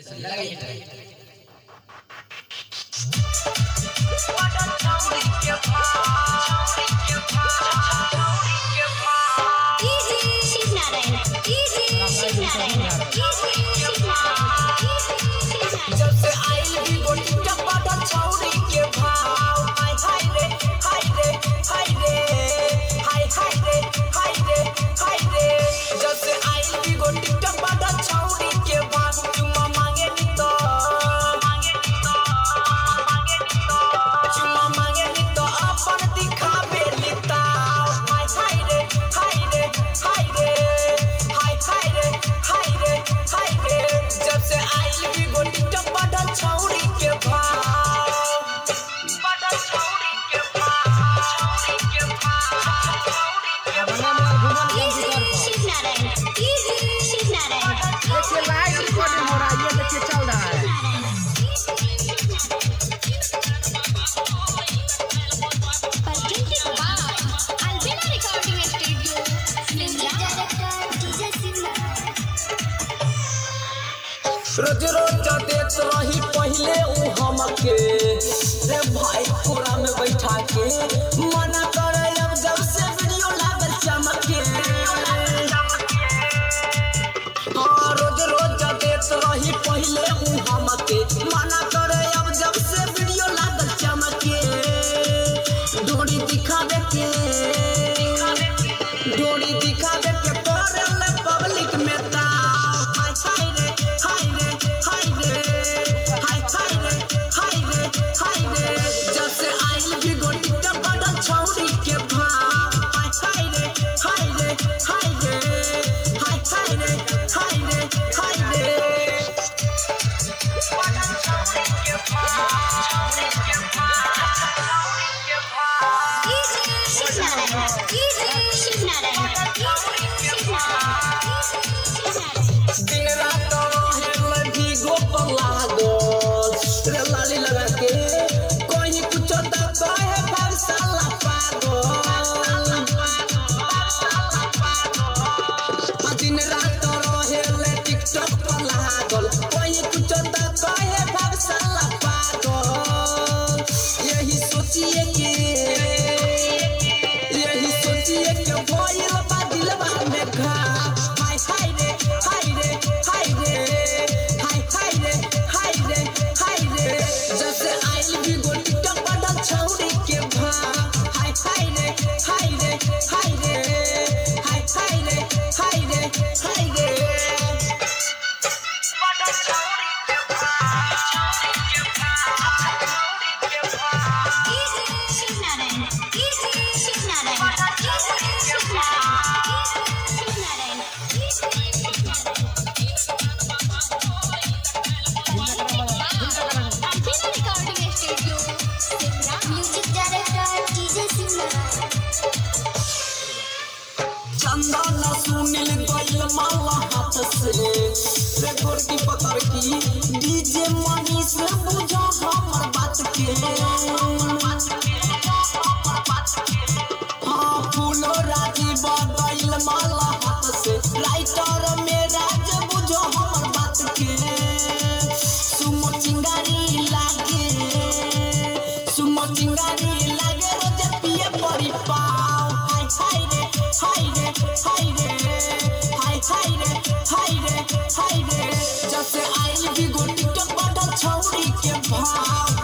लगाइए ट्राई। जब से आइल भी गोटी टपा छौरी के भाव, हाय हाय रे हाय रे हाय रे हाय हाय रे हाय रे हाय रे। जब से आइल भी गोटी टपा छौरी के भाव, चुम्मा मांगे नी तो चुम्मा मांगे नी तो अपन दिखावे लिता। हाय हाय रे हाय रे हाय रे हाय हाय रे हाय रे हाय रे। जब से आइल भी गोटी टपा छौरी के भाव, छौरी के भाव, छौरी के भाव, छौरी के भाव। देखिए लाइव रिकॉर्डिंग हो रहा है, ये देखिए चल रहा है। रोज रोज देख रही पहले उ हमके रे भाई कोरा में बैठा के, मना करे अब जब से वीडियो लागल चमके। हाँ रोज रोज देख रही पहले उ हमके, मना करे अब जब से वीडियो लागल चमके। डोरी दिखावे के, डोरी दिखावे के करे पब्लिक में ताव। हाय हाय रे हाय रे हाय रे हाय हाय रे हाय रे हाय रे। जब से आइल भी गोटी टपा छौरी के भाव, हाय हाय रे हाय रे हाय रे हाय हाय रे हाय रे हाय रे। दिन रात रहे भी गोप लागल रे लाली लगा के, कहीं कुछ तो कहे भाग साला पागल। दिन रात रहे टिकटॉक पर लागल, कहीं कुछ तो कहे भाग साला पागल। यही सोचिए के, यही सोचिए के भइल बा दिलवा में घाव। हाय हाय रे हाय रे हाय रे हाय हाय रे हाय रे हाय रे। जब से आइल भी गोटी टपा छौरी के भाव, हाय हाय रे हाय रे हाय रे हाय हाय रे हाय रे हाय रे। चंदन सुनील गइल माला हाथ से रे गोरकी पकड़ की, डीजे मनीष बुझा हमर बात के। हाँ फूलो राजी गइल माला हाथ से, राइटर में राज बुझो हमर बात के। सुमो चिंगारी लागे, सुमो चिंगारी लागे रोज पिए पड़ी पाव। हाय हाय रे हाय रे हाय रे हाय हाय रे हाय रे हाय रे। जब से आइल भी गोटी टपा छौरी के भाव।